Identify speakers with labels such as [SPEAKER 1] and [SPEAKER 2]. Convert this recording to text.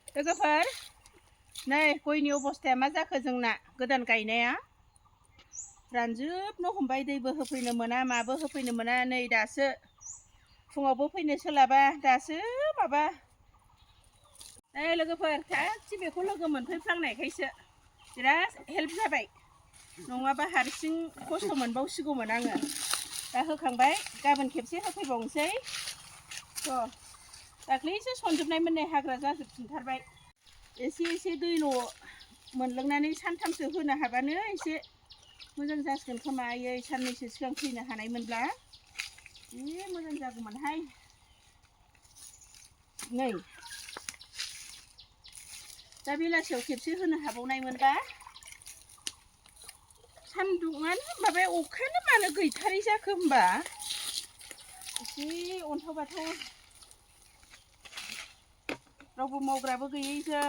[SPEAKER 1] लोगोफोर नै गयनि अबस्थाया मा जाखो जोंना गोदान गायनाया रानजोबनो हमबाय दैबो होफैनो मोना माबो होफैनो मोना नै दासो फुङावबो फैनो सोलाबा दासो माबा लोगोफोर गासै बेखौ लोगो मोनफैफ्लांनायखायसो बिराद हेल्प जाबाय नङाबा हारसिं खस्थ' मोनबावसिगौमोन आङो दा होखांबाय गाबोन खेबसे होफैबावनोसै दाख्लैसो सनजोबनायमोन नै हाग्रा जाजोबफिनथारबाय एसे एसे दैल' मोनलोंनानै सानथामसो होनो हाबानो एसे मोजां जासिगोन खोमा आयै साननैसो सिगां फैनो हानायमोनब्ला जि मोजां जागौमोनहाय नै दा बेलासियाव खेबसे होनो हाबावनायमोनबा सान्दुङानो माबा अखायानो मानो गैथारै जाखो होमबा एसे अन्थाव बाथाव रावबो मावग्राबो गैयैजों